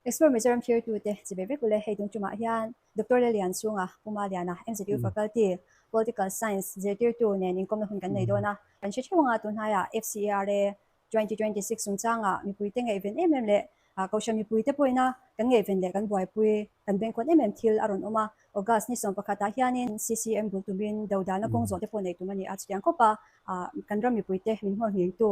Explore Mizoram thirtute chibai vek ule hei tung tumah hian Doctor Lelian chhunga Pu Maliana, MZU Faculty, Political Science zirtirtu nen inkawmna hun kan nei dawn a. Kan hre theuh anga tunhnaiah FCARA 2026 chungchangah mipuite ngaihven em em leh Kohhran mipuite pawhina kan ngaihven leh kan buaipui kan bengkawn em em thil a rawn awm a. August ni 11 ah hianin CCM bul tumin dodalna kawng zawh te pawh neih tum a ni a, chutiang khawpa kan ram mipuite min hmawr nghingtu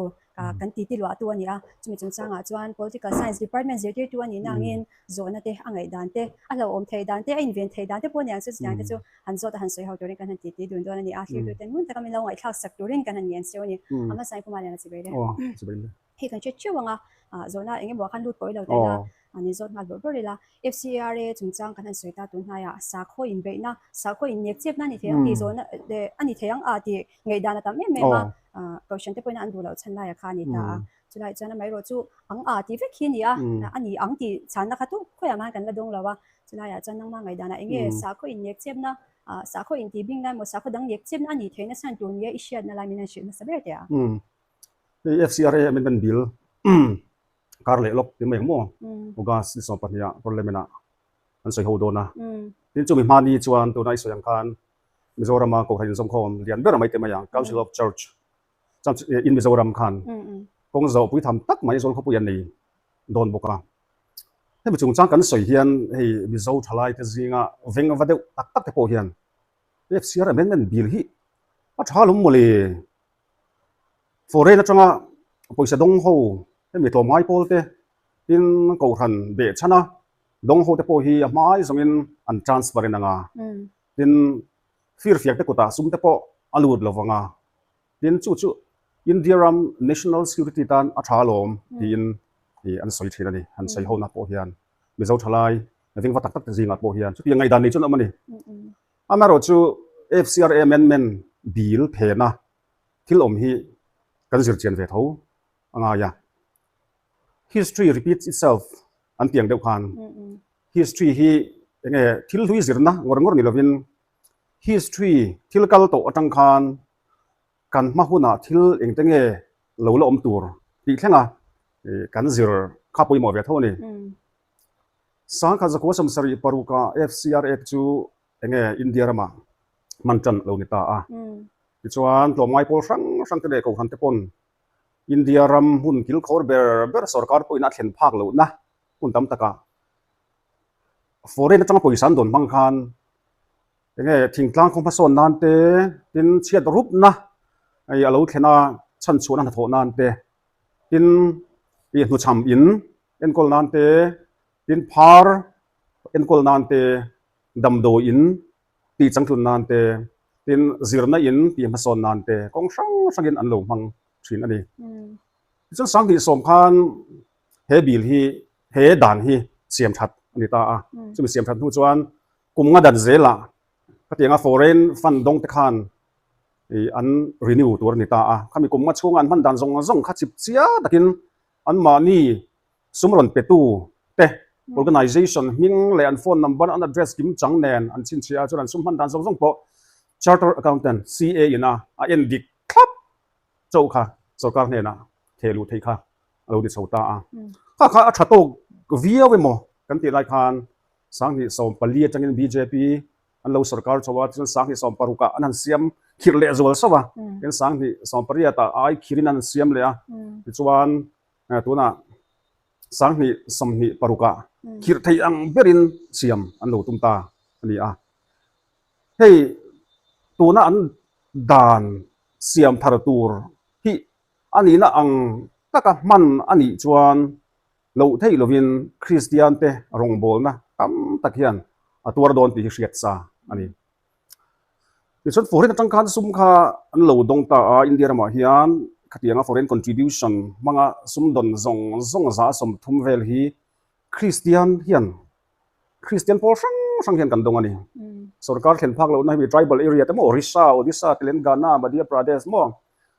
kan titi luahtu a ni a. Chumi chungchangah chuan Political Science Department zirtirtu a nihna angin zawhna te, a ngaihdan te, a hlauhawm theih dan te, a inven theih dan te pawh a ni ang chu chutiang te chu han zawt a han sawi ho turin kan han titi dun dawn a ni a. Thirtuten ngun taka min lo ngaihthlak sak turin kan han ngen seuh a ni. A hmasa in Pu Maliana chibai le. Hei kan hre theuh ang a, zawhna eng emaw ah khan lut pawh i lo tel a, an inzawt nghal bawrh bawrh ila. FCRA chungchang kan han sawi ta tun hnaiah sakhaw inbeihna, sakhaw innek chepna a ni thei ang tih zawhna leh a ni thei ang a tih ngaihdan a tam em em a, Kohhran te pawhin an duh loh chhan laiah kha a ni ta a. Chulaiah chuan amaherawh chu ang a tih vek hi a ni a, a ni ang tih chhanna kha tu khawiah mah kan la dawng lo a. Chulaiah chuan nangmah ngaihdanah eng nge sakhaw innek chepna, sakhaw intihbingna emaw sakhaw dang nek chepna a nih theihna chhan tur nia i hriatna lai min han hrilh hmasa ber teh a. Hei FCRA amendment bill kar leh lawk ti mai ang maw August ni 12 ah parliament ah an sawi ho dawn a. Tin chumi hmani chuan tuna i sawi ang khan Mizorama Kohhran inzawmkhawm lian ber mai te mai ang Council of Church in Mizoram khan kawng zawh pui tham tak mai Aizawl khawpui an nei dawn bawk a. Hemi chungchang kan sawi hian hei Mizo thalai te zinga veng va deuh tak tak te pawh hian FCRA amendment bill hi a tha lawm mawle. Foreign atanga pawisa dawng ho hemi tlawmngai pawl te tin kohhran beh chhan a dawng ho te pawh hi a hmai zawngin an transparent ang a, tin firfiak te kutah sum te pawh a lut lo vang a, tin chu chu India ram national security tan a tha alawm tiin an sawi thin a ni, han sawi ho na pawh hian Mizo thalai vengva tak tak te zingah pawh hian chutiang ngaihdan nei chuan a awm a ni. Amaherawhchu FCRA amendment bill phena thil awm hi kan zir chian ve tho a ngai a. History repeats itself an tih ang deuh khan history hi eng nge thil hlui zirna ngawr ngawr ni lovin history thil kal tawh atang khan kan hma hunah thil engte nge lo la awm tur tih thlenga kan zir kha pawimawh ve tho a ni. Sangkhat zakua 76 ah FCRA te chu eng nge India ramah hman tan a lo ni ta a. Tichuan tlawmngai pawl hrang hrang te leh kohhran te pawn India ram hmun kilkhawr ber ber sorkar pawhin a thlen phak lohna hmun tam takah foreign atanga pawisa an dawn hmang khan eng nge thingtlang khaw hmasawn nan te tin chhiat rupna a lo thlen a chhanchhuahna hnathawh nan te tin ih hnuchham in enkawl nan te tin phar enkawl nan te damdawi in tih changtlun nan te, tin zirna in tih hmasawn nan te kawng hrang hrangin an lo hmang thin a ni. Tichuan 2010 khan he bill hi he dan hi siam that a ni ta a, chumi siam that hnu chuan kum nga dan zelah khatianga foreign fund dawng te khan an renew tur a ni ta a, khami kum nga chhunga an hman dan zawng zawng kha chip chiah takin anmahni sum rawn petu te organization hming leh an phone number an address kim chang nen an chhinchhiah a chuan an sum hman dan zawng zawng pawh charter accountant CA in a a en dik thlap chauh kha sorkar hnenah theh luh theih kha a lo ti chho ta a. Kha kha a tha tawk viau emaw kan tih lai khan 2014 atangin bjp an lo sorkar chho a chuan 2016 ah an han siam khirh leh zual sauh a tin 2018 ah ai khirin an han siam leh a tichuan Tunah 2026 ah khirh theih ang berin siam an lo tum ta a ni a. Hei tuna an dan siam thar tur hi a nihna ang taka hman a nih chuan loh theih lovin Kristian te rawngbawlna tam tak hian a tuar dawn tih hi hriat sa a ni. Tichuan foreign atang khan sum kha an lo dawng ta a, India ramah hian khatianga foreign contribution hmanga sum dawn zawng zawng 30% vel hi Kristian hian Kristian pawl hrang hrang hian kan dawng a ni. Sorkar thlen phak lohna hi tribal area te maw Orissa, Odisha, Telangana, Madhya Pradesh maw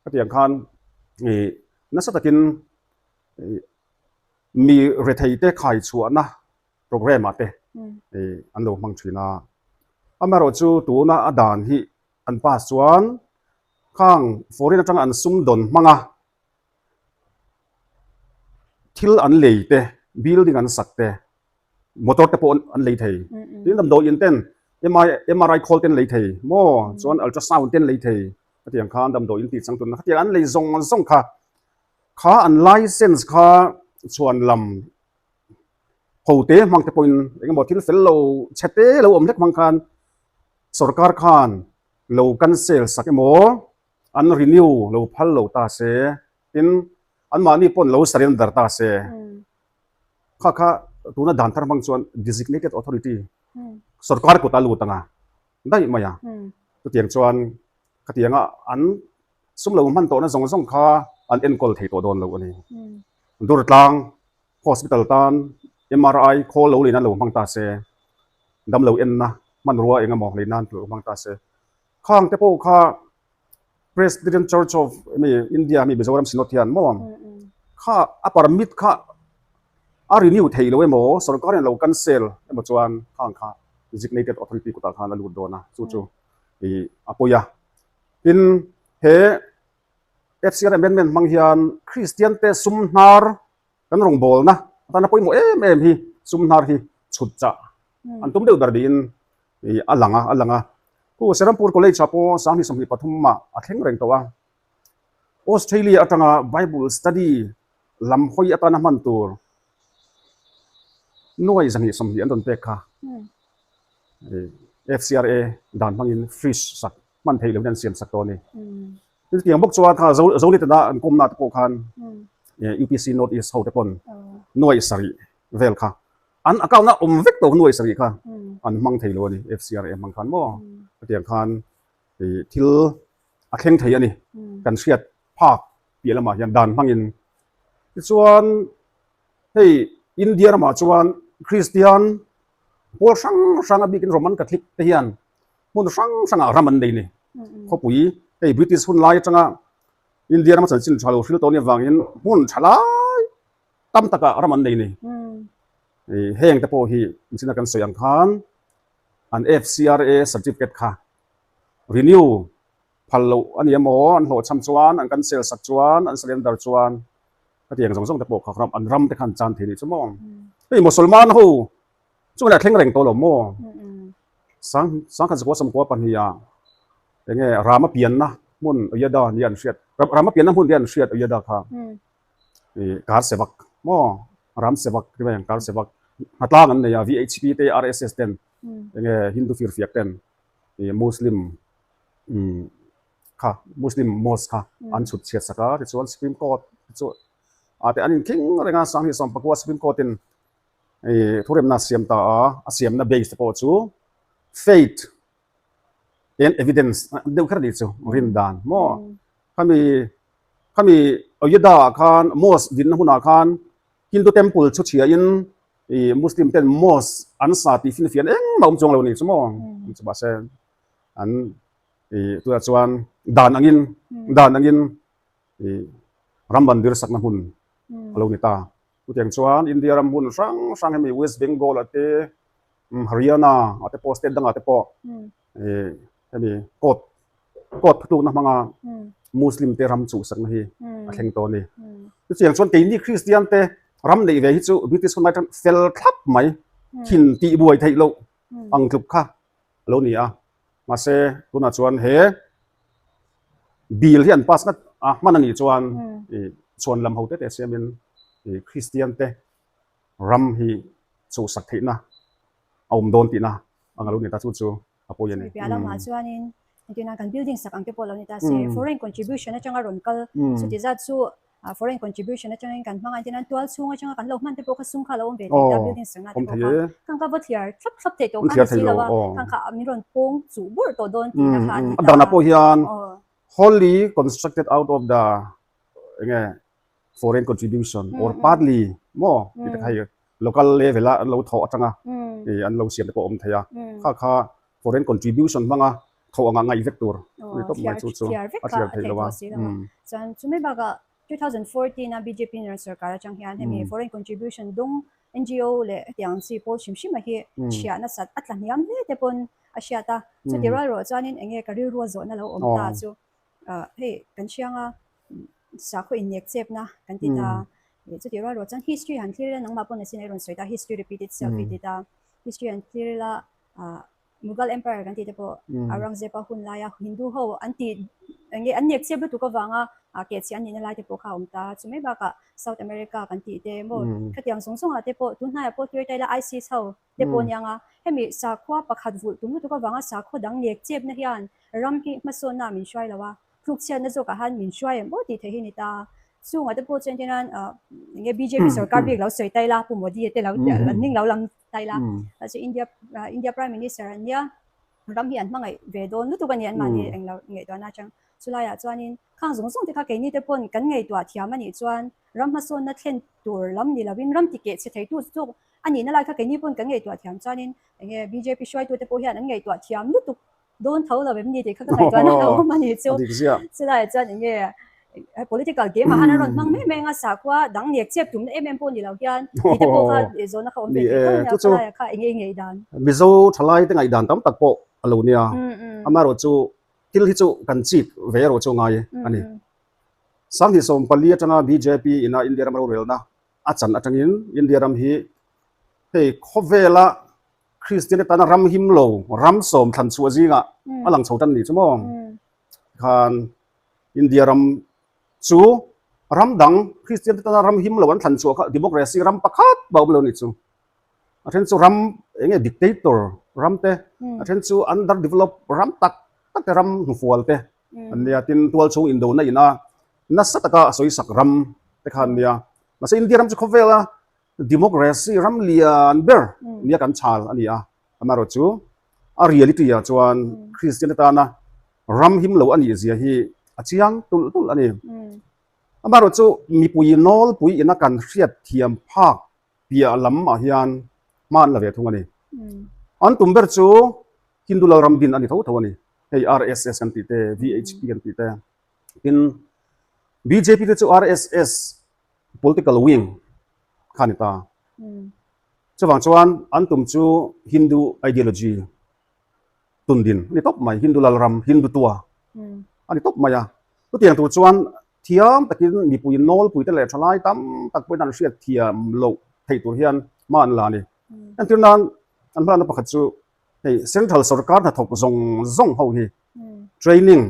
khatiang khan ih nasa takin ih mi rethei te khai chhuahna programme ah te an lo hmang thin a. Amaherawh chu tuna a dan hi an pass chuan khang foreign atanga an sum dawn hmang a, thil an lei te, building an sak te. Motor te pawh an lei thei. Tin damdawiin ten MRI khawl te an lei thei maw? Chuan ultrasound te an lei thei. Khatiang khan damdawiin tih chang tunna khatiang an lei zawng zawng kha kha an license kha chhuan lam ho te hmang te pawhin engemaw thil fel lo chhe te lo awm hlek hmang khan sorkar khan lo cancel sak emaw an renew lo phal lo ta se tin anmahni pawn lo surrender ta se. Kha kha tuna dan thar hmang chuan designated authority sorkar kut a lut anga daih mai a. Chutiang chuan khatianga an sum lo hman tawhna zawng zawng kha an enkawl thei tawh dawn lo a ni. Durtlang hospital tan MRI khawl lo lei nan lo hmang ta se, damlo enna hmanrua eng emaw lei nan lo hmang ta se. Khang te pawh kha Presbyterian Church of mi India mi Mizoram Synod hian maw kha a permit kha a renew thei lo emaw sorkar in lo cancel emaw chuan khang kha designated authority kutah khan a lut dawn a chu chu ih a pawi a. Tin he FCR amendment hmang hian Kristian te sum hnar kan rawngbawlna atana pawimawh em em hi sum hnar hi chhut chah an tum deuh ber niin ih a lang a a lang a. Pu Serampur College ah pawh 2023 ah a thleng reng tawh a. Australia atanga Bible study lam hawi atana hman tur nuai 220 an rawn pek kha ih FCRA dan hmangin freeze sak hman theih lohin an siam sak tawh a ni. Chutiang bawk chuan kha Zolitana an kawmna te pawh khan UPC North East ho te pawn nuai sarih vel kha An account a awm vek tawh nuai sarih kha an hmang thei lo a ni FCRA hmang khan maw hetiang khan ih thil a thleng thei a ni kan hriat phak piah lamah hian dan hmangin tichuan hei India ramah chuan Kristian pawl hrang hrang a bikin Roman Catholic te hian hmun hrang hrangah ram an nei a ni khawpui hei British hun lai atanga India rama chanchin tha lo hril tawh a nih avangin hmun tha lai tam takah ram an nei ni. Heng te pawh hi inchina kan sawi ang khan an FCRA certificate kha renew phal loh a ni emaw an hlawhchham chuan an cancel sak chuan an surrender chuan hetiang zawng zawng te pawh kha ram an ram te khan chan thei ni chu maw. Hei Mosolman ho chuan a thleng reng tawh lo maw. Sang sangkhat zakua samkua pahniha enge Rama pianna hmun Ayodhya nia an hriat Rama pianna hmun nia an hriat Ayodhya kha. ih kar sevak maw ram sevak ti mai ang kar sevak hnatlang an nei a VHP te RSS ten enge Hindu firfiak ten ih Muslim umm kha Muslim mosque kha an chhut chhiat sak a tichuan Supreme Court chu ah te an inkhing reng a Sanghnih Sawmpakua Supreme Court in ih thuremna a siam ta a a siamna base te pawh chu faith and evidence deuh kher a nih chu rin dan maw khami Khami Ayodhya ah khan mosque dinna hunah khan Hindu temple chu chhiain ih Muslim ten mosque an sa tih finfian engmah awm chuang lo a ni chu maw chu mahse an ih tunah chuan dan angin dan angin ih ram mandir sakna hmun a lo ni ta. Chutiang chuan India ram hmun hrang hrang hemi West Bengal ah te Haryana ah te pawh state dangah te pawh ih hemi court court thutlukna hmanga Muslim te ram chuhsakna hi a thleng tawh a ni. Chutiang chuan keini Kristian te ram neih ve hi chu British hun lai chuan fel thlap mai thin tih buai theih loh ang tluk kha a lo ni a. Mahse tunah chuan he bill hi an pass ngat a hman a nih chuan ih chhuan lam ho te te siamin ih Kristian te ram hi chuhsak theihna a awm dawn tihna ang a lo ni ta chu chu a pawi a ni. Chumi piah lamah chuanin engtin kan building sak ang te pawh lo ni ta se foreign contribution atanga rawn kal chuti zat chu foreign contribution atangin kan hmang a engtin tual chhung atanga kan lo hman te pawh kha sum kha a lo awm ve thei ta building sakna te pawh kha khang kha va thliar thlap thlap theih tawh kha ni si lo a khang kha min rawn pawng chuh bawrh tawh dawn tihna kha a ni ta a. Danah pawh hian wholly constructed out of the enge foreign contribution or partly maw tih te kha hei local level a an lo thawh atanga ih an lo siam te pawh a awm thei a kha kha foreign contribution hmanga thawh anga ngaih vek tur a ni tawp mai chu chu a thliar theih lo a. Chuan chumi bakah 2014 a bjp in rawn sarkar atang hian hemi foreign contribution dawng NGO leh hetiang chi pawl hrim hrim a hi chhiah nasat a tla hniam hle te pawn a hriat a chuti rual ruah chuanin enge ka rilru a zawhna lo awm ta chu hei kan hriang a sakhaw innek chepna kan ti ta. Chutih rual rual chuan history han thlir ila nangmah pawh nasi in a rawn sawi ta history repeat itself i ti ta. History han thlir ila ah Mughal Empire kan tih te pawh Aurangzeb-a hun laia Hindu ho an tih eng nge an nek chep lutuk avanga ah kehchhiah an nihna lai te pawh kha a awm ta. Chu mai bakah South America kan tih te maw khatiang zawng zawngah te pawh tun hnaiah pawh thlir ta ila ISIS ho te pawh aniang a, hemi sakhua pakhat vulh tum lutuk avanga sakhua dang nek chepna hian ram hi hmasawnna min hruai lo a, tlukchhiatna zawkah han min hruai em aw tih theih hi a ni ta. Chungah te pawh chuan hian eng nge bjp sorkar bik lo sawi ta ila, Pu Modi te lo an ning lo lang ta ila, chu India India Prime Minister an nia, ram hi an hmangaih ve dawn lutuk a ni an mahni eng lo ngaihtuahna atang. Chulaiah chuanin khang zawng zawng te kha keini te pawn kan ngaihtuah thiam a nih chuan ram hmasawnna thlen tur lam ni lovin ram tikeh chhe theitu zawk a nihna lai kha keini pawn kan ngaihtuah thiam chuanin eng nge bjp hruaitute pawh hian an ngaihtuah thiam lutuk dawn tho lo em ni tih kha ka ngaihtuah na lo awm a nih chu. Chulaiah chuan eng nge political game ah han a rawn hmang mai mai anga sakhua dang nek chep tumna em em pawh ni lo hian tih te pawh kha zawnna kha awm ve thei tho a nia khawlaiah kha eng nge i ngaihdan? Mizo thalai te ngaihdan tam tak pawh a lo nia. Amaherawh chu thil hi chu kan chik ve erawh chu ngai a ni. 2014 atanga bjp ina India ram rorelna a chan atangin India ram hi hei khawvela Kristian te tana ram him lo ram sawm thlan chhuah zingah a lang chho tan ni chu maw khan India ram chu ram dang Kristian te tana ram him lo an thlan chhuah kha democracy ram pakhat pawh a awm lo ni chu a then chu ram eng nge dictator ram te a then chu under develop ram tak tak te ram hnufual te an nia tin tual chhung indona ina nasa taka a sawi sak ram te kha an nia mahse India ram chu khawvela democracy ram lian ber nia kan chhal a ni a amaherawh chu a reality ah chuan Kristian atana ram him lo a nih zia hi a chiang tulh tulh a ni amaherawh chu mipui nawlpui ina kan hriat thiam phak piah lam ah hian hma an la ve thung a ni an tum ber chu Hindu lal ram din a ni tho tho a ni hei RSS kan tih te VHP kan tih te tin BJP te chu RSS political wing kha a ni ta. Chuvang chuan an tum chu Hindu ideology tun din a ni tawp mai, Hindu lalram, Hindutua a ni tawp mai a. Chutiang tur chuan thiam takin mipui nawlpui te leh thalai tam tak pawhin an hriat thiam loh theih tur hian hma an la a ni. Entir nan an hmalakna pakhat chu hei central sorkar hnathawk zawng zawng ho hi training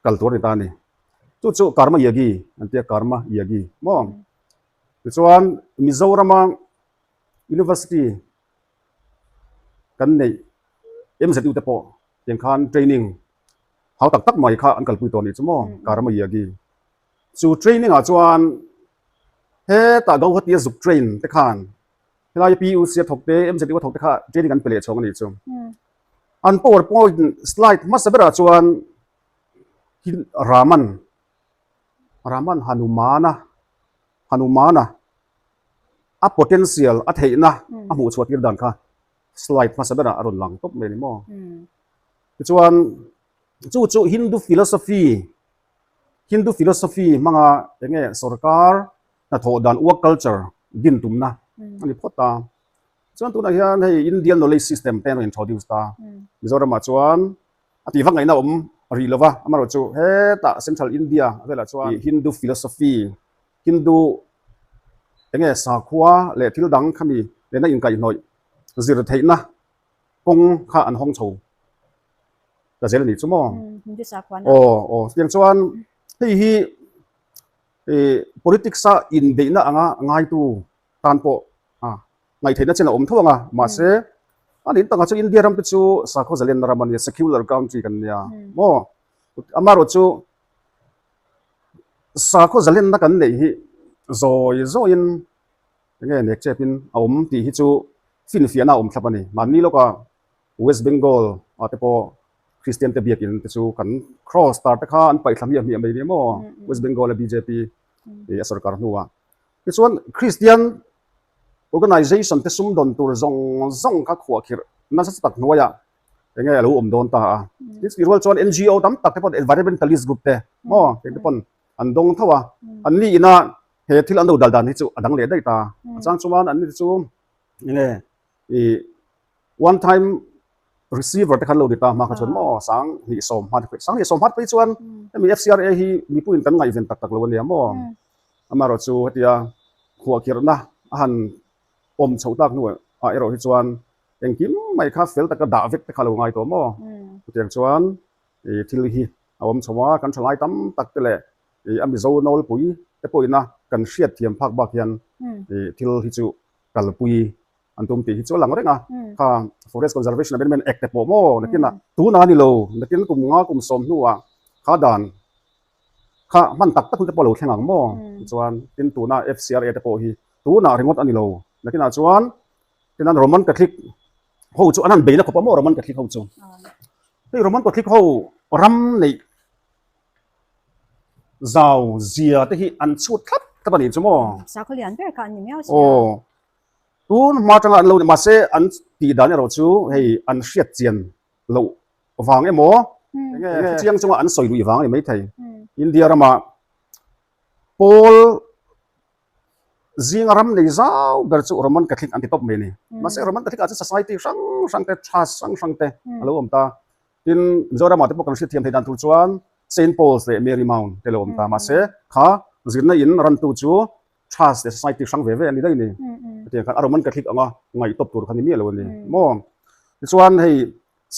kal tur a ni ta a ni. Chu chu Karma Yogi an tia Karma Yogi maw? Tichuan Mizorama University kan neih MZU te pawh tiang khan training hau tak tak mai kha an kalpui tawh a nih chu maw Karma Yogi. Chu training ah chuan hetah Gauhati a zuk train te khan helai PUC a thawk te MZU a thawk te kha training an pe leh chhawng a nih chu. An powerpoint slide hmasa berah chuan Raman Raman Hanumana Hanumana a potential a theihna a hmuh chhuah tir dan kha slide hmasa berah a rawn lang tawp mai a ni maw. Tichuan chu chu Hindu philosophy Hindu philosophy hmanga eng nge sorkar hnathawh dan work culture din tumna a ni phawt a. Chuan tunah hian hei Indian knowledge system te an rawn introduce ta. Mizoramah chuan a tih vak ngaihna a awm rih lo va, amaherawhchu hetah Central India velah chuan Hindu philosophy, Hindu eng nge sakhua leh thil dang khami nena inkaihhnawih zir theihna kawng kha an hawng chho ta zel a nih chu maw? Aw aw chutiang chuan hei hi ih politics a inbeihna anga ngaitu tan pawh a ngaihtheihna chin a awm tho ang a, mahse a nih takah chuan India ram te chu sakhaw zalenna ram a nia, secular country kan nia maw? Amaherawh chu sakhaw zalenna kan neih hi zawi zawiin eng nge nek chepin a awm tih hi chu finfiahna a awm thlap a ni. Mahni lawka West Bengal ah te pawh Christian te biakin te chu kan cross tar te kha an paih thla hmiah hmiah mai nia maw West Bengal a bjp a sorkar hnuah. Tichuan Christian Organization te sumdawn tur zawng zawng kha khuahkhirh nasa tak hnuaiah eng nge a lo awm dawn ta a. Tin chutih rual chuan NGO tam tak te pawn environmentalist group te maw heng te pawn an dawng tho a. An ni ina he thil an lo dal dan hi chu a dang leh daih ta. A chang chuan an ni te chu eng nge ih one time receiver te khan lo ni ta hma kha chuan maw 2015 hma te phei 2015 hma te phei chuan hemi FCRA hi mipuiin kan ngaihven tak tak lo a nia maw. Amaherawhchu hetia khuahkhirhna a han awm chhoh tak hnuah erawh hi chuan engkim mai kha fel taka dah vek te kha a lo ngai tawh maw? Chutiang chuan thil hi a awm chho a, kan thalai tam tak te leh a Mizo nawlpui te pawhina kan hriat thiam phak bak hian thil hi chu kalpui an tum tih hi chu a lang reng a, kha Forest Conservation Amendment Act te pawh maw nakinah tunah a ni lo, nakin kum nga kum sawm hnuah kha dan kha hman tak tak te pawh a lo thleng ang maw? Tichuan tin tuna FCRA te pawh hi tunah ringawt a ni lo, nakinah chuan tinan Roman Catholic ho chu an han beina khawp a maw Roman Catholic ho chu. Hei Roman Catholic ho ram neih zau zia te hi an chhut thlap thlap a nih chu maw? Sakhaw lian ber kha an ni miau si a. Aw. Tun hma atanga an lo ni mahse an tih dan erawh chu hei an hriat chian loh vang emaw enge chiang chunga an sawi luih vang a ni maithei. India ramah pawl zinga ram nei zau ber chu Roman Catholic an ti tawp mai a ni. Mahse Roman Catholic ah chuan society hrang hrang te church hrang hrang te a lo awm ta. Tin Mizoramah te pawh kan hriat thiam theih dan tur chuan Saint Paul's leh Mary Mount te lo awm ta. Mahse kha zirna in rantu chu Church leh society hrang ve ve a ni daih a ni. Hetiang khan a Roman Catholic anga ngaih tawp tur kha ni miah lo a ni maw? Tichuan hei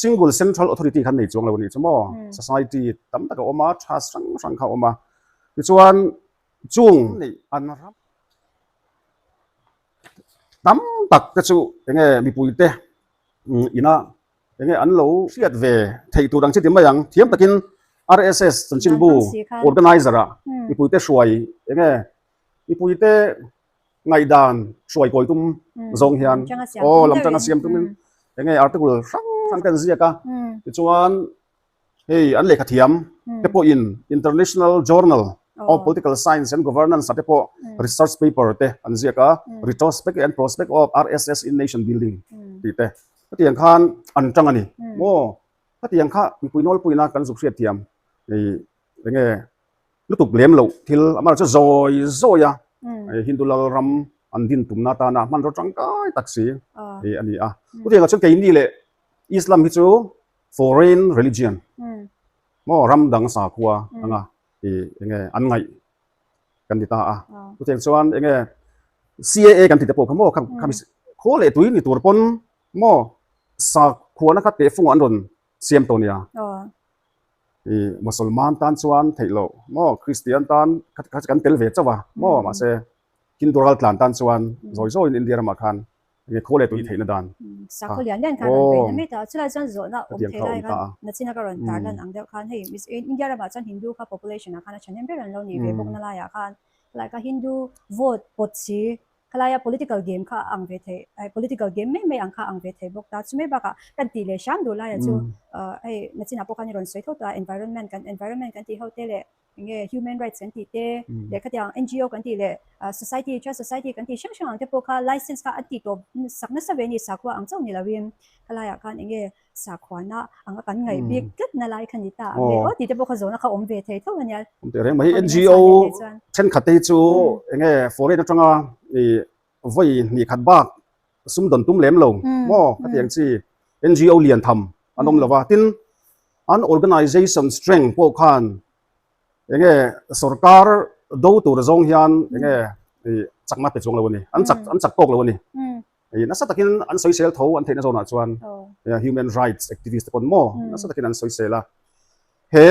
single central authority khan nei chuang lo a nih chu maw? Society tam tak a awm a, church hrang hrang kha a awm a. Tichuan chung neih an ram tam tak te chu enge mipuite ina Enge an lo hriat ve theih tur ang chi ti mai ang. Thiam takin RSS chanchinbu organizer ah mipuite hruai enge mipuite ngaihdan hruai kawi tum zawng hian aw lam tanga siam tumin enge article hrang hrang te an ziak a. Tichuan hei an lehkha thiam te pawhin International Journal of Political Science and Governance ah te pawh research paper te an ziak a, Retrospect and Prospect of RSS in Nation Building tih te. Hetiang khan an tang a ni maw? Hetiang kha mipui nawlpuina kan zuk hriat thiam ih eng nge lutuk lem loh thil amah chu zawi zawi a Hindu lal ram an din tumna atana hmanraw tangkai tak si ih a ni a. Chutiangah chuan keini leh Islam hi chu foreign religion maw ram dang sakhua anga ih eng nge an ngaih kan ti ta a. Chutiang chuan eng nge CAA kan ti te pawh kha maw kha khami khaw leh tui ni tur pawn maw sakhuana kha tehfungah an rawn siam tawh nia. Ih Musalman tan chuan theih loh maw Kristian tan kha kha kan tel ve chauh a maw mahse Hindu raltlan tan chuan zawi zawiin India ramah khan Nge khaw leh tui theihna dan? Sakhaw lian lian khan rawn beihna mai ta. Chulai chuan zawhna awm thei lai khan nachina ka rawn tar lan ang deuh khan hei India ramah chuan Hindu kha population ah khan a thahnem ber an lo nih ve bawk na laiah khan khalai kha Hindu vote pawt si khalaia political game kha a ang ve thei political game mai mai ang kha a ang ve thei bawk ta. Chumai bakah kan tih leh hram duh laiah chu hei nachina pawh khan i rawn sawi tho tawh a environment kan environment kan tih ho te leh enge human rights kan tih te leh khatiang NGO kan tih leh society trust society kan tih hrang hrang ang te pawh kha license kha a tih tawp sak nasa ve a ni sakhua ang chauh ni loin khalaiah khan enge sakhuana anga kan ngaih bik tlat na lai kha ni ta ang ve aw tih te pawh kha zawhna kha awm ve thei tho a nia. Awm teh reng mai hi NGO thenkhat te hi chu enge foreign atanga ih vawi hnih khat bak sum dawn tum lem lo maw khatiang chi NGO lian tham an awm lo va tin an organization strength pawh khan enge sorkar do tur zawng hian enge ih chakna pe chuang lo a ni an chak an chak tawk lo a ni ih nasa takin an sawisel tho an theihna zawnah chuan human rights activist te pawn maw nasa takin an sawisel a he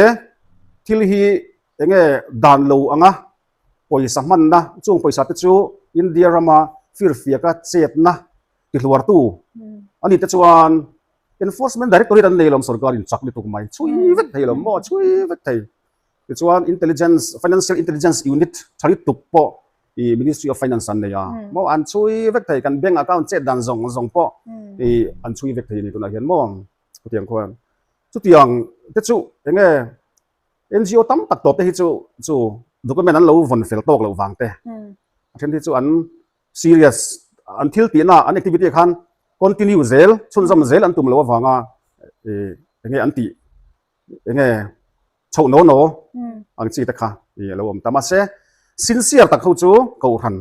thil hi enge dan lo anga pawisa hmanna chung pawisa te chu India rama firfiaka chetna tihluartu a ni te chuan Enforcement Directorate an nei lawm sorkar in chak lutuk mai chhui vek thei lo maw chhui vek thei tichuan intelligence financial intelligence unit tha lutuk pawh ih Ministry of Finance an nei a maw an chhui vek thei kan bank account chet dan zawng zawng pawh ih an chhui vek thei a ni tunah hian maw chutiang khuan chutiang te chu enge NGO tam tak tawp te hi chu chu document an lo vawn fel tawk loh vang te a then hi chu an serious an thil tihna an activity ah khan continue zel chhunzawm zel an tum loh avanga ih enge an tih enge chhoh naw naw ang chi te kha ih a lo awm ta mahse sincere tak ho chu kohhran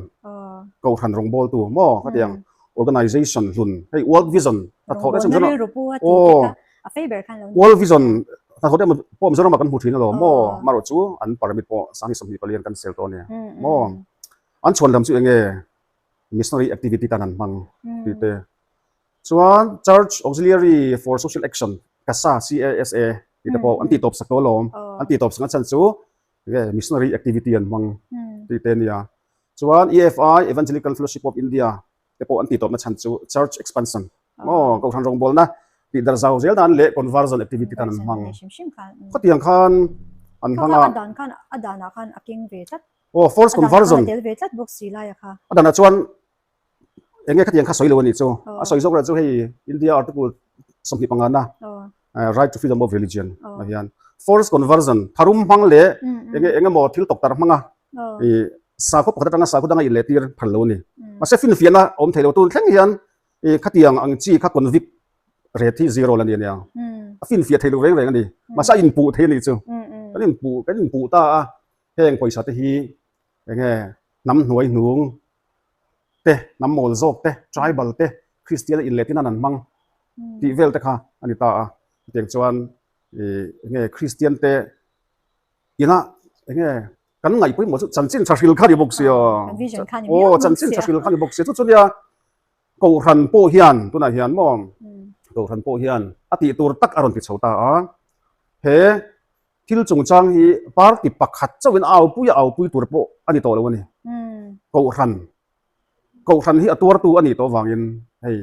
kohhran rawngbawltu maw khatiang organization hlun hei world vision hnathawh te chu aw world vision. Hnathawh te pawh Mizoramah kan hmu thin alawm maw? Amaherawh chu an permit pawh Sanghnih 24 an cancel tawh a ni maw? An chhuan lam chu eng nge missionary activity tan an hmang tih te. Chuan Church Auxiliary for Social Action, CASA, C-A-S-A, tih te pawh an tih tawp sak tawh alawm. An tih tawp sak a chhan chu enge missionary activity an hmang tih te a nia. Chuan EFI, Evangelical Fellowship of India, te pawh an tih tawpna chhan chu Church Expansion maw Kohhran rawngbawlna tih darh zau zel nan leh Conversion activity tan an hmang. Khawtiang khan an hmang a. Aw Forced Conversion. A danah chuan eng nge khatiang kha sawi lo a nih chu. A sawi zawk lah chu hei India Article 25 na Right to Freedom of Religion ah hian Forced Conversion tharum hmang leh eng nge eng emaw thil tawktarh hmanga ih sakhaw pakhat atanga sakhaw danga inlehtir phal lo a ni. Mahse finfiahna awm thei lo tun thleng hian ih khatiang ang chi kha convict rate hi zero la ni a nia. A finfiah thei lo reng reng a ni. Mahse a inpuh thei a nih chu. Kan inpuh kan inpuh ta a heng pawisa te hi eng nge hnam hnuai hnung te hnam mawl zawk te tribal te Kristian a inlehtir nan an hmang tih vel te kha a ni ta a. Chutiang chuan ih eng nge Kristian te Ina enge kan ngaih pawimawh chu chanchin tha hril kha ni bawk sia. Aw chanchin tha hril kha ni bawk sia. Chu chu nia Kohhran pawh hian tunah hian maw Kohhran pawh hian a tih tur tak a rawn ti chho ta a. He thil chungchang hi party pakhat chauhin a aupui a aupui tur pawh a ni tawh lo a ni. Kohhran Kohhran hi a tuartu a nih tawh avangin hei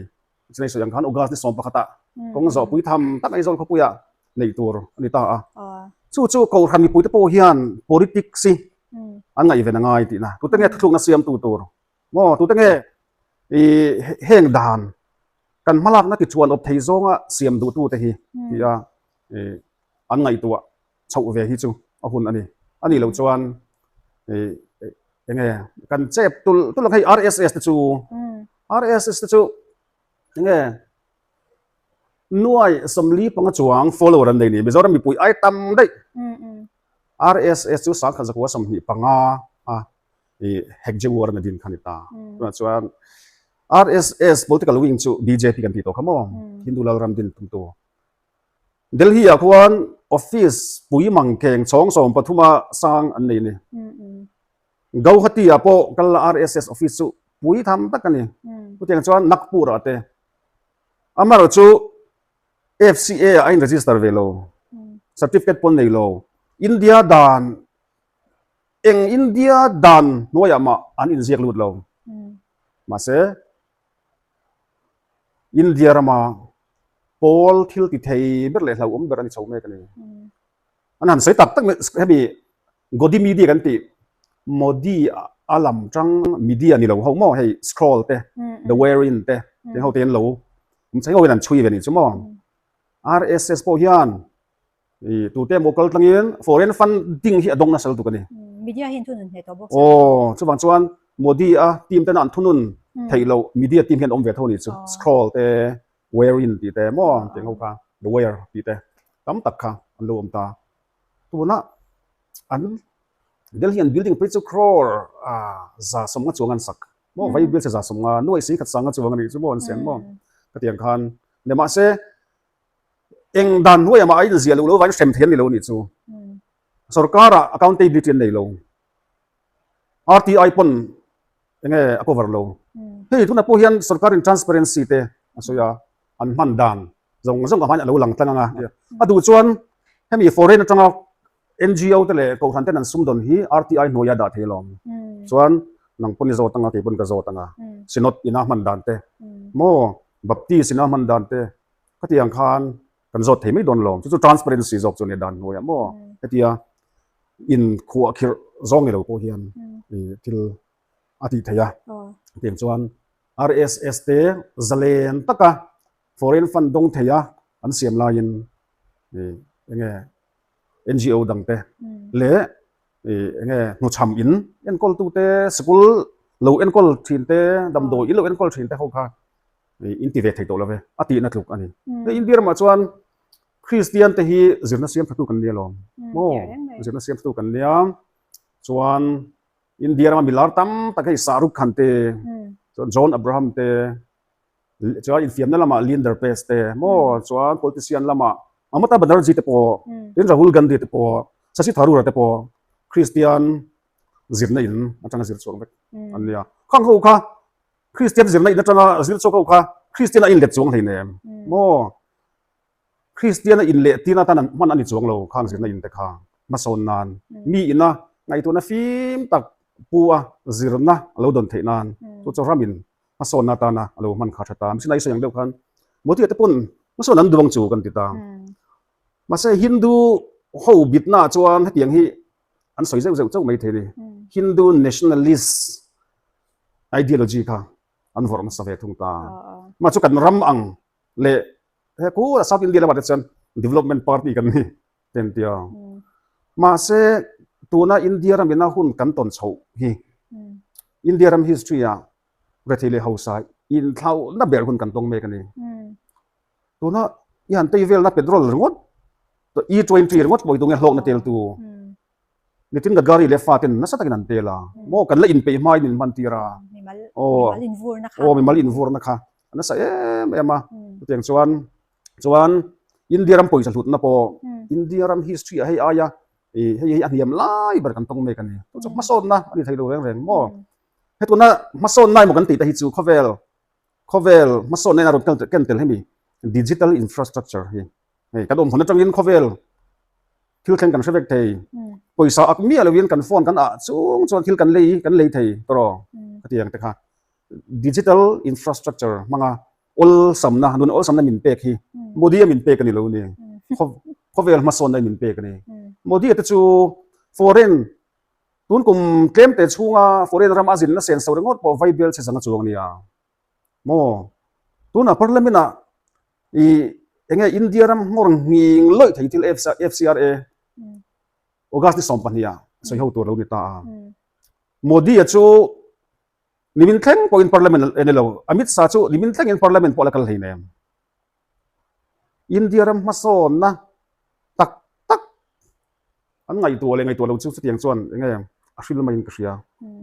Chennai sawi ang khan August ni 11 ah kawng zawhpui tham tak Aizawl khawpuiah neih tur a ni ta a. Chu chu Kohhran mipuite pawh hian politics hi an ngaihven a ngai tihna. Tute nge thuthlukna siamtu tur maw? Tute nge ih heng dan kan hmalakna tichuan awp thei zawnga siam duhtute hi tia ih an ngaihtuah chhoh ve hi chu a hun a ni. A nih loh chuan ih eng nge kan chep tulh tulh ang hei RSS te chu RSS te chu eng nge nuai 45 chuang follower an nei ni Mizoram mipui ai tam daih RSS chu sangkhat zakua 25 a ih Hekjewar na din kha ni ta. Tunah chuan RSS political wing chu BJP kan tih tawh kha maw Hindu Lalram din tumtu Delhi ah khuan office pui mang keng chhawng 13 a sang an nei a ni. Gauhati ah pawh kal la RSS office chu pui tham tak a ni. Chutiang chuan Nagpur ah te. Amaherawh chu FCA ah a in register ve lo. Certificate pawh an nei lo. India dan eng India dan hnuaiah mah an inziak lut lo. Mahse India rama pawl thil ti thei ber leh hlauhawm ber a ni chho mek a ni. An han sawi tak tak mai hemi Godi media kan tih Modi a lam tang media ni lo ho maw hei scroll te the wherein te tih ho te an lo awm chheng ho hian an chhui ve a nih chu maw. RSS pawh hian I tute emaw kal tlangin foreign funding hi a dawng nasa lutuk a ni. Media hi an thunun hle tawh bawk sia. Aw, chuvang chuan Modi a team tena an thunun theih loh media team hian awm ve tho a nih chu. Scroll te, Wherein tih te maw tih ang ho kha, The Wire tih te tam tak kha an lo awm ta. Tuna an Delhi an building phei chu crore 150 chuang an sak maw, vai bill che 150, nuaih 150 chuang a nih chu maw an siam maw khatiang khan. Nimahse Eng dan hnuaiah mah a inziah loh lo vangin hrem thei an ni lo a nih chu. Sorkarah accountability an nei lo. RTI pawn eng nge a cover lo. Hei tunah pawh hian sorkarin transparency te a sawi a, an hman dan zawng zawng a hmain a lo lang tlang ang a. A duh chuan hemi foreign atanga NGO te leh kohhran ten an sumdawn hi RTI hnuaia dah thei alawm. Chuan nang pawn i zawt anga kei pawn ka zawt anga Synod ina hman dan te maw Baptist ina hman dan te Khatiang khan kan zawt thei mai dawn lo. Chu chu transparency zawk chu a nia dan hnuaiah maw. Hetia in khuah khirh zawng ni lo pawh hian thil a tih theih a. Hetiang chuan RSS te zalen taka foreign fund dawng thei a an siam laiin eng nge NGO dang te leh eng nge hnuchham in enkawl tu te sikul lo enkawl thin te damdawi in lo enkawl thin te ho kha in ti ve thei tawh lo ve a tihna tluk a ni. Hei India ramah chuan Kristian te hi zirna siam thatu kan nia lawm maw zirna siam thatu kan nia chuan India rama milar tam tak hei Shahrukh Khan te chuan John Abraham te chuan infiamna lamah Leander Paes te maw chuan politician lamah. Mamata Banerjee te pawh, tin Rahul Gandhi te pawh, Shashi Tharoor te pawh Kristian zirna in atanga zir chhuak vek an nia. Khang ho kha Kristian zirna in atanga zir chhuak ho kha Kristian a inlet chuang hleinem maw? Kristian a inleh tirna atan an hman a ni chuang lo khang zirna in te kha hmasawn nan mi ina ngaihtuahna fim tak pu a zirna a lo dawn theih nan chu chu ramin hmasawnna atana a lo hman kha tha ta. Mihring ai sawi ang deuh khan Modi te pawn hmasawn an duh ang chu kan ti ta. Mahse Hindu ho bitna ah chuan hetiang hi an sawi zeuh zeuh chauh mai thei a ni. Hindu nationalist ideology kha an vawrh nasa ve thung ta. Mah chu kan ram ang leh he kura South India lamah te chuan development party kan ni te an ti a. Mahse tuna India ram ina hun kan tawn chhoh hi India ram history ah rethei leh hausa inthlauhna ber hun kan tawng mek a ni. Tuna i han tei velna petrol ringawt E20 ringawt pawh hi tunge hlawkna teltu Nitin Gadkari leh faten nasa takin an tel a maw kan la inpeih hmain min hman tir a aw aw mimal invurna kha a nasa em em a chutiang chuan chuan India ram pawisa hlutna pawh India ram history ah hei aia ih hei hi a hniam lai ber kan tawng mek a ni chu chu hmasawnna a ni thei lo reng reng maw hetuna hmasawnna emaw kan tih te hi chu khawvel khawvel hmasawnna in a rawn ken tel hemi digital infrastructure hi hei kan awm hmun atangin khawvel thil thleng kan hre vek thei pawisa ak miah lovin kan phone kan ah chung chuan thil kan lei kan lei thei tawrh khatiang te kha digital infrastructure hmanga awlsamna nun awlsamna min pek hi Modi a min pek a ni lo ni khawvel hmasawnna min pek a ni Modi te chu foreign tun kum tlem te chhunga foreign ram a zinna senso ringawt pawh vai bel che zanga chuang a nia maw tunah parliament ah ih enge India ram nghawr nghing lawih thei thil FCRA August ni 12 ah sawi ho tur lo ni ta a Modi a chu nimin thleng pawhin parliament a ni lo Amit Shah chu nimin thlengin parliament pawh a la kal hleinem India ram hmasawnna tak tak an ngaihtuah leh ngaihtuah lo chu chutiang chuan enge a hril maiin ka hria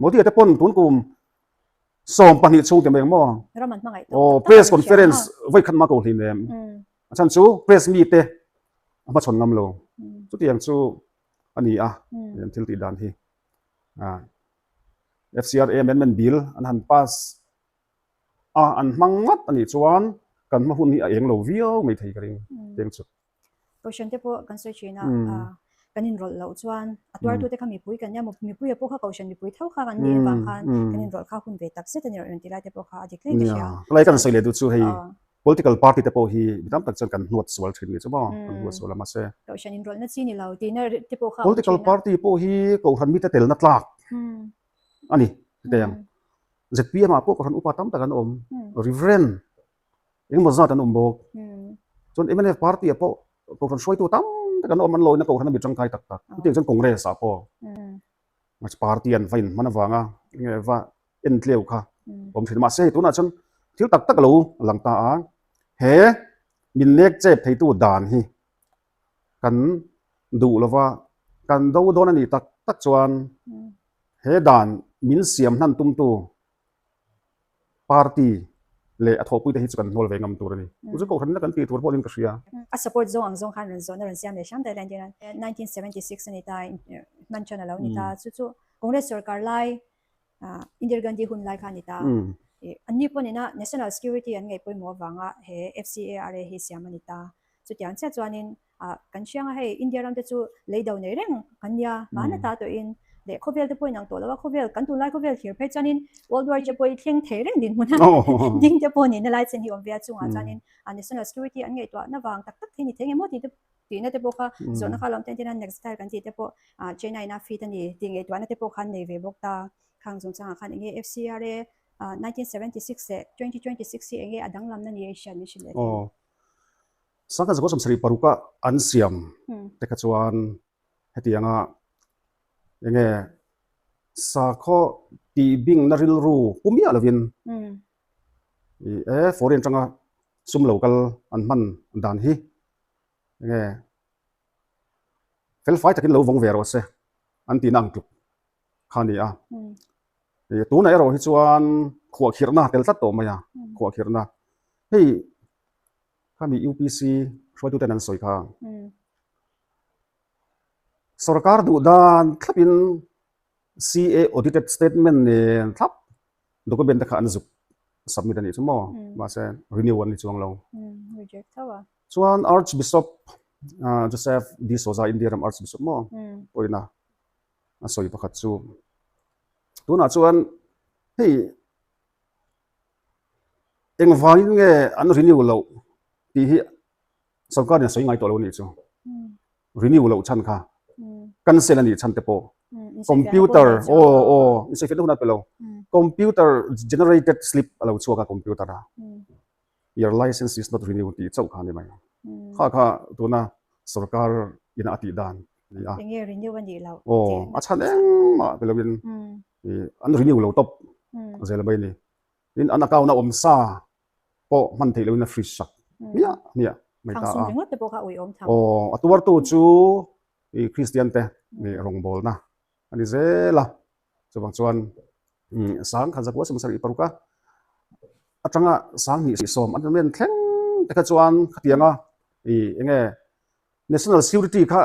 Modi a te pawn tun kum 12 chhung te mai ang maw? Ram an hmangaih tawk tak tak press conference vawi khat mah ko hlin em. A chhan chu press mi te a hmachhawn ngam lo. Chutiang chu a ni a an thil tih dan hi. FCRA amendment bill an han pass a an hmang ngat a nih chuan kan hma hun hi a eng lo viau mai thei ka ring teng chu. Kohhran te pawh kan sawi thin a, kan inrawlh loh chuan a tuartu te kha mipui kan nia maw, mipui a pawh kha kohhran mipui tho kha kan nih avang khan kan inrawlh kha hun ve tak zet a ni rawn ti lai te pawh kha a dik hle ka hria. Helai kan sawi leh duh chu hei political party te pawh hi mi tam tak chuan kan hnuat sual thin ni chu maw, kan hnuat sual a mahse. Kohhran inrawlhna chi ni lo tihna te pawh kha a awm thin a. Political party pawh hi kohhran mite telna tlak a ni teng. ZPM ah pawh kohhran upa tam tak an awm, Reverend Engemaw zat an awm bawk. Chuan mnf party ah pawh kohhran hruaitu tam tak an awm, an lawina kohhran a mi tangkai tak tak. Chutiang chuan Congress ah pawh party an va inhman avanga enge va en tleu kha awm thin. Mahse hei tunah chuan thil tak tak a lo lang ta a, he min nek chep theitu dan hi kan duh lova kan do dawn a nih tak tak chuan he dan min siam hnan tumtu party leh a thawhpuite hi chu kan hnawl ve ngam tur a ni. Chu chu kohhranna kan tih tur pawhin ka hria. A support zawng ang zawng khan rawn zawhna rawn siam leh hram daih lai a 1976 a ni ta, hman ṭan a lo ni ta. Chu chu Congress sorkar lai Indira Gandhi hun lai kha a ni ta. Anni pawh nena national security an ngaih pawimawh avanga he FCARA hi siam a ni ta. Chutiang chiah chuanin ah kan hriang a hei India ram te chu lei do nei reng kan nia mahna ta tawhin leh khawvel te pawh inang tawh lo a khawvel kan tunlai khawvel thlir phei chuanin World War te pawh hi thleng thei reng dinhmun a ding te pawh nihna lai chen hi awm ve a chungah chuanin a national security an ngaihtuah na vang tak tak thei ni thei nge maw tih te tihna te pawh kha zawhna kha lawm ten ten a next style kan tih te pawh ah China in a fit a ni tih ngaihtuahna te pawh khan nei ve bawk ta khang chungchangah khan enge FCRA ah 1976 leh 2026 hi enge a danglamna ni a i hriat min hrilh leh thei. Sangha zakua 76 a an siam te kha chuan hetianga enge sakhaw tih bingna rilru pu miah lovin ih e foreign atanga sum lo kal an hman dan hi enge felfai takin lo vawng ve rawh se an tihna ang tluk kha a ni a. Ih tunah erawh hi chuan khuahkhirhna a tel tlat tawh mai a, khuahkhirhna hei. Khami UPC hruaituten an sawi kha. Sorkar duh dan thlapin CA audited statement nen thlap document te kha an zuk submit a nih chu maw? Mahse renew an ni chuang lo. Chuan Archbishop Joseph D'Souza India ram Archbishop maw pawhin a sawi pakhat chu tunah chuan hei Engvangin nge an renew loh tih hi sorkarin a sawi ngai tawh lo a nih chu. Renew loh chhan kha cancel a nih chhan te pawh computer aw aw insawifiahna hun a pe lo. Computer generated slip a lo chhuak a computer a your license is not renew tih chauh kha a ni mai. Kha kha tuna sorkar ina a tih dan a ni a. Enge renew a nih loh Aw a chhan engmah pe loin an renew lo tawp zel mai a ni. Tin an account a awm sa pawh hman theih loin a freeze sak hmiah hmiah mai ta a. Aw a tuartu chu i Kristian te rawngbawlna a ni zel a. Chuvang chuan sang khan zakua sawm sarih paruk a atanga sang hnih sawm an rawn thleng te kha chuan khatianga i enge national security kha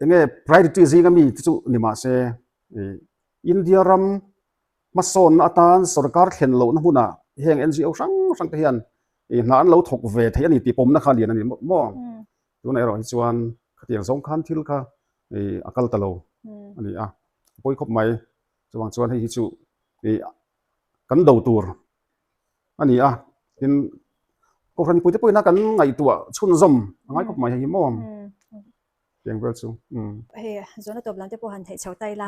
enge priority zinga mi te chu ni mahse i India ram Hmasawnna atan sorkar thlen lohna hmunah heng NGO hrang hrang te hian hna an lo thawk ve thei a ni tih pawmna kha lian a ni maw? Tunah erawh hi chuan khatiang zawng khan thil kha a kal ta lo a ni a, a pawi khawp mai. Chuvang chuan hei hi chu kan do tur a ni a, tin Kohhran mipuite pawhin a kan ngaihtuah chhunzawm a ngai khawp mai hei hi maw? Tiang vel chu. Hei zawhna tawp lam te pawh han theih chho ta ila.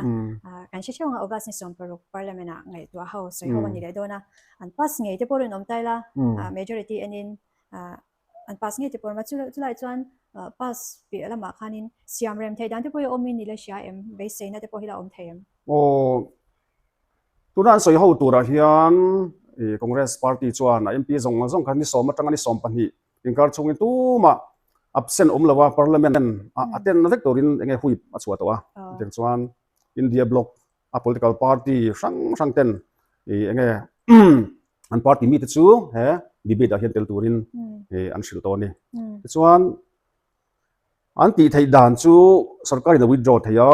Kan hre hreuh ang a August ni 16 Parliament ah ngaihtuah ho sawi ho a ni leh dawn a. An pass ngei te pawh rawn awm ta ila majority enin an pass ngei te pawh rawn awm a. Chulai chuan pass piah lamah khanin siam rem theih dan te pawh hi awmin i la hria em? Beiseina te pawh hi la awm thei em? Aw tuna an sawi ho turah hian Congress party chuan a MP zawng zawng kha ni sawm atanga ni 12 Inkar chhungin tumah absent awm lo a, Parliament a attend vek turin enge whip a chhuah tawh a. Chutiang chuan India bloc a political party hrang hrang ten enge an party mite chu he debate ah hian tel turin an hrilh tawh a ni. Tichuan an tih theih dan chu sorkarin a withdraw thei a,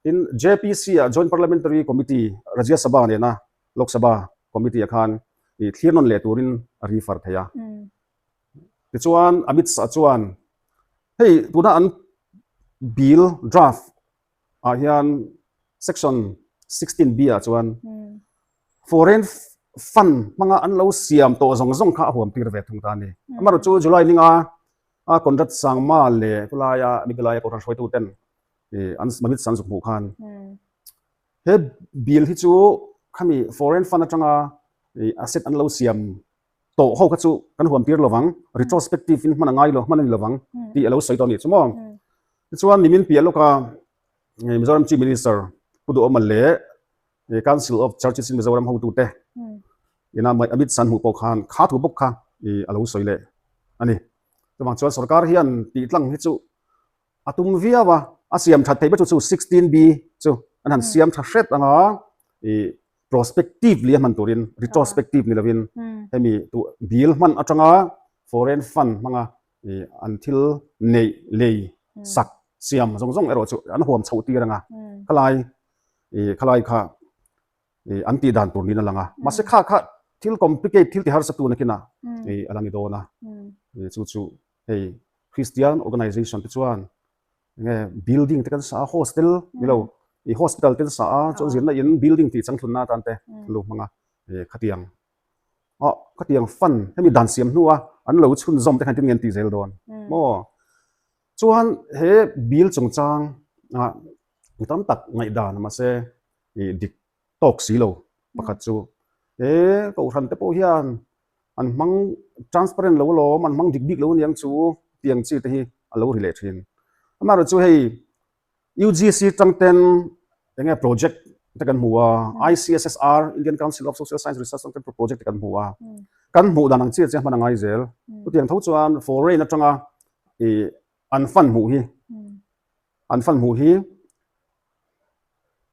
tin JPC ah Joint Parliamentary Committee Rajya Sabha nena Lok Sabha Committee ah khan thlir nawn leh turin a refer thei a. Tichuan Amit Shah chuan hei tuna an bill draft ah hian section 16 B ah chuan foreign fund hmanga an lo siam tawh zawng zawng kha a huam tir ve thung ta a ni. Amaherawhchu July ninga a Conrad Sangma leh khawlaia Meghalaya Kohhran hruaitu ten an Amit Shah an zuk hmuh khan He bill hi chu khami foreign fund atanga asset an lo siam tawh ho kha chu kan huam tir lovang, retrospective in hman a ngai lo, hman a ni lovang tih a lo sawi tawh a nih chu maw. Tichuan nimin piah lawka Mizoram Chief Minister Pu Duhawma leh Council of Churches in Mizoram hotute ina Amit Shah an hmuh pawh khan kha thu bawk kha a lo sawi leh a ni. Chuvang chuan sorkar hian tih tlang hi chu A tum viau a, a siam that theih ber chu chu 16B chu an han siam tha hret anga ih prospectively a hman turin retrospective ni lovin hemi tu bill hman atanga foreign fund hmanga ih an thil neih lei sak siam zawng zawng erawh chu an huam chhoh tir anga khalai ih khalai kha ih an tih dan tur niin a lang a mahse kha kha thil complicate thil ti harsa tu nakinah ih a la ni dawn a ih chu chu Hei Christian organization te chuan enge building te kan sa a hostel ni lo i hospital te an sa a chuan zirna in building tih changthlun na atan te an lo hmang a e khatiang ah khatiang fund hemi dan siam hnu a an lo chhunzawm te khan tin nge an tih zel dawn maw chuan he bill chungchang ah mi tam tak ngaihdan mahse ih dik tawk si lo pakhat chu he kohhran te pawh hian an hmang transparent lo alawm an hmang dik bik lo aniang chu tiang chi te hi a lo ri leh thin amaherawh chu hei UGC tang ten enge project te kan hmu a ICSSR Indian Council of Social Science Research tang ten project te kan hmu a kan hmuh dan ang chiah chiah hman a ngai zel chutiang tho chuan foreign atanga ih an fund hmuh hi an fund hmuh hi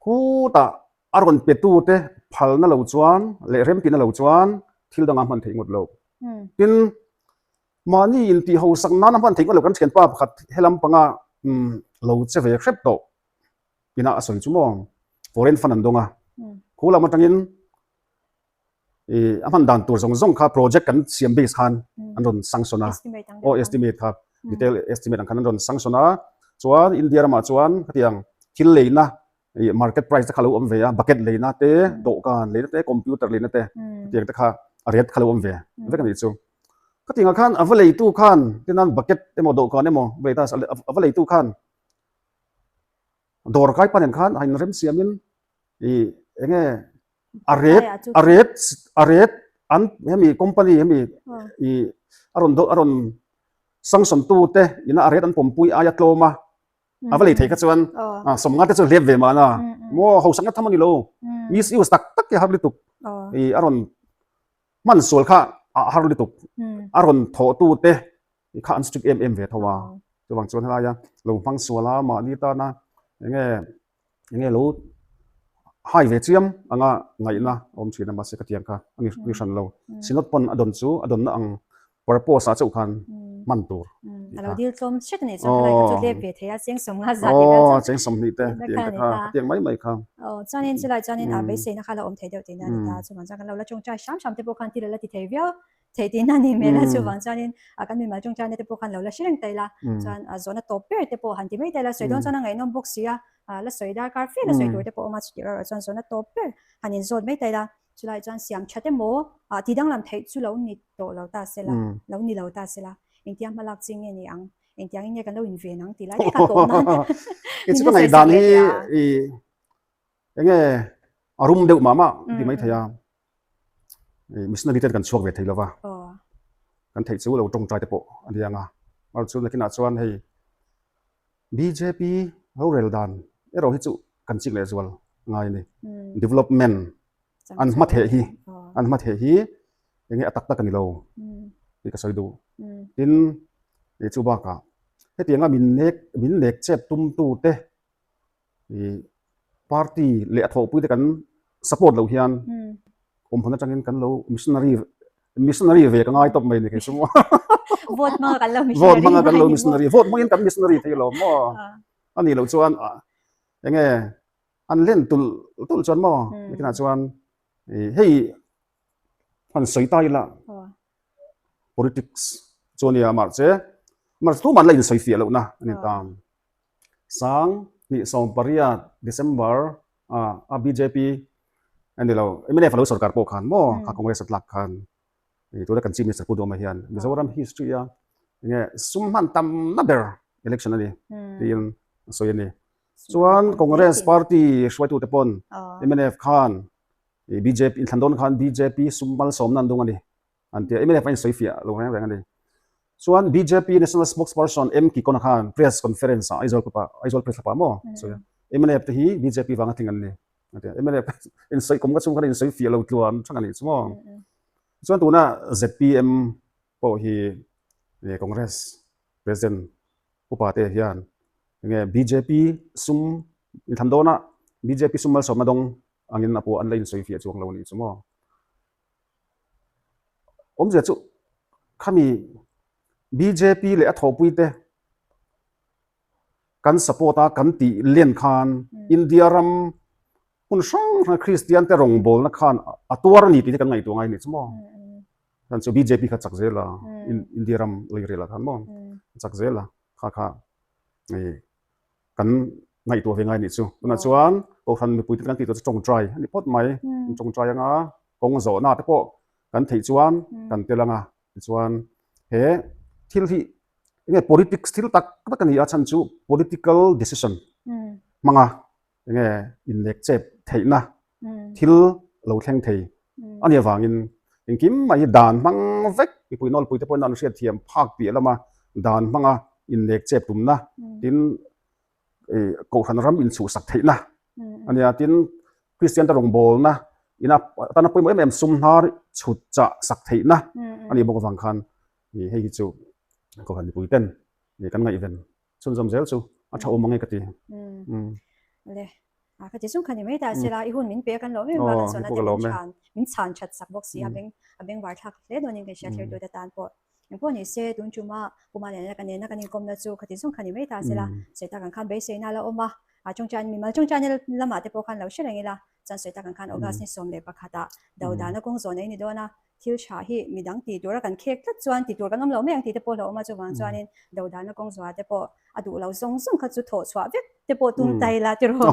Khutah a rawn petute phalna lo chuan leh remtina lo chuan thil danga hman theih ngawt lo. Tin. Mahni intih hausak nana hman theih ngawt lo kan thianpa pakhat helam panga lo che ve hrep tawh ina a sawi chu maw foreign fund an dawng a, khu lam atangin a hman dan tur zawng zawng kha project kan siam base khan an rawn sanction a, aw estimate kha detail estimate ang khan an rawn sanction a, chuan India ramah chuan khatiang thil leina ih market price te kha lo awm ve a, bucket leina te, dawhkan leina te, computer leina te khatiang te kha a rate kha lo awm ve vek a nih chu. Khatiangah khan a va leitu khan tinan bucket emaw dawhkan emaw va lei ta a va leitu khan dawr kai pa nen khan a inrem siamin ih eng nge a rate a rate a rate an hemi company hemi ih a rawn a rawn sanction tu te ina a rate an pawmpui aia tlawm a a va lei thei kha chuan sawmnga te chu hlep ve mahna maw hausak na tham a ni lo misuse tak tak hi a har lutuk ih a rawn hman sual kha a har lutuk a rawn thawh tu te kha an strict em em ve tho a chuvang chuan helaia lo hmang sual a mahni tana enge enge lo hai ve chiam anga ngaihna a awm thin a mahse ka tiang kha a ni hran lo synod pawn a dawn chu a dawnna ang purpose ah chauh khan hman tur a lo dil tlawm hret a nih chuan khalai kha chu hlep ve thei a cheng sawmnga zat tih vel chu cheng 20 te tiang te kha tiang mai mai kha aw chuanin chulai chuanin a beiseina kha la awm thei deuh tihna a ni ta chuvang chuan kan lo la tawngtai hram hram te pawh khan thil a la ti thei viau thei tihna a ni hmel a chuvang chuanin a kan mimal tawngtaina te pawh khan lo la hre reng ta ila chuan a zawhna tawp ber te pawh han ti mai ta ila sawi dawn chuan a ngaihnawm bawk si a la sawi darkar fe la sawi tur te pawh a awm a chutih erawh chuan zawhna tawp ber han inzawt mai ta ila Chulai chuan siam that emaw ah ti danglam theih chu lo ni tawh lo ta se la, lo ni lo ta se la, engtia hma lak chi nge ni ang, engtiang in nge kan lo inven ang tih lai te kha tawh nan I chu ka ngaihdan hi i enge a rum deuh mah mah ti mai thei a, missionary ten kan chhuak ve thei lo va, kan theih chu lo tawngtai te pawh a ni ang a, chu nakinah chuan hei Bjp rorel dan erawh hi chu kan chik leh zual ngai a ni. Development an hma theh hi an hma theh hi enge a tak tak a ni lo tih ka sawi duh. Tin chu bakah hetianga min nek min nek chet tum tu te ih party leh a thawhpui te kan support loh hian awmhmun atangin kan lo missionary missionary ve ka ngai tawp mai ni kei chu maw. Vote hmanga kan lo missionary Vote hmanga kan lo missionary vote hmangin kan missionary thei lo maw. A nih loh chuan enge an len tulh tulh chuan maw nikinah chuan hei han sawi ta ila politics chu a nia mahse mahse tumah an la insawi fiah lohna a ni ta. Sang hnih 18 December a bjp a ni lo mnf a lo sorkar pawh khan maw kha Congress a tlak khan tuna kan Chief Minister Pu Duhawma hian Mizoram history a enge sum hman tamna ber election a ni tiin a sawi a ni. Chuan Congress party hruaitute pawn mnf khan bjp inthlan dawn khan bjp sum malsawmna an dung a ni. An ti a, mnf a insawi fiah lo reng reng a ni. Chuan bjp National Spokesperson M Kikona khan press conference ah Aizawl club ah Aizawl press club ah maw a sawi a, mnf te hi bjp vanga tling an ni a ti a, mnf insawi kum ka chhung khan insawi fiah lo tluan thang a nih chu maw. Chuan tuna zpm pawh hi Congress President upa te hian enge bjp sum inthlan dawnah bjp sum malsawmna dawng angin a pawh an la insawi fiah chuang lo a nih chu maw. Awmzia chu khami bjp leh a thawhpui te kan support a kan tih len khan India ram hmun hrang hrang Kristian te rawngbawlna khan a tuar a ni tih hi kan ngaihtuah ngai a nih chu maw. Chuan chu bjp kha chak zel a India ram leirel ah khan maw chak zel a kha kha kan ngaihtuah ve ngai nih chu. Tunah chuan Kohhran mipuite kan tih tur chu tawngtai a ni phawt mai. Kan tawngtai anga kawng zawhna te pawh kan theih chuan kan tel anga tichuan he thil hi enge politics thil tak tak a ni a chhan chu political decision hmanga enge inlek chep theihna thil lo thleng thei a nih avangin engkim mai hi dan hmang vek mipui nawlpui te pawhin an hriat thiam phak piah lama dan hmanga inlek chep tumna tin ih kohhran ram inchhuhsak theihna a nia tin Kristian te rawngbawlna ina tana pawimawh em em sum hnar chhut chah sak theihna a nih bawk avang khan ih hei hi chu kohhran mipui ten ih kan ngaihven chhunzawm zel chu a tha awm ang e ka ti. Le a ka ti chung kha ni mai ta sela i hun min pe kan lawm em a kan sawn a te min chhan min chhan that sak bawk si a beng a beng var thlak hle dawn in kan hria thlir tu te tan pawh. Engpawh ni se tun tuma Puma nena ka nena kan inkawmna chu khati zawng kha ni mai ta sela, sawi tak ang khan beiseina a la awm a, a tawngtai mimal tawngtaina lamah te pawh khan lo hre reng ila, chuan sawi tak ang khan August ni 11 ah dodana kawng zawn ei ni dawn a, thil tha hi midang tih tura kan khek tlat chuan tih tur kan awm lo mai ang tih te pawh hlauhawm a, chuvang chuanin dodana kawng zuah te pawh a duh lo zawng zawng kha chu thawh chhuah vek te pawh tum ta ila tiraw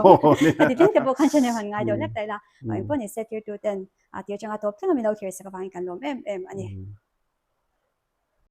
khati tling te pawh khan ṭhen han ngai deuh hlek ta ila, engpawh ni se tirtu ten a tir changa tawp thleng a min lo thlir sak avangin kan lawm em em a ni.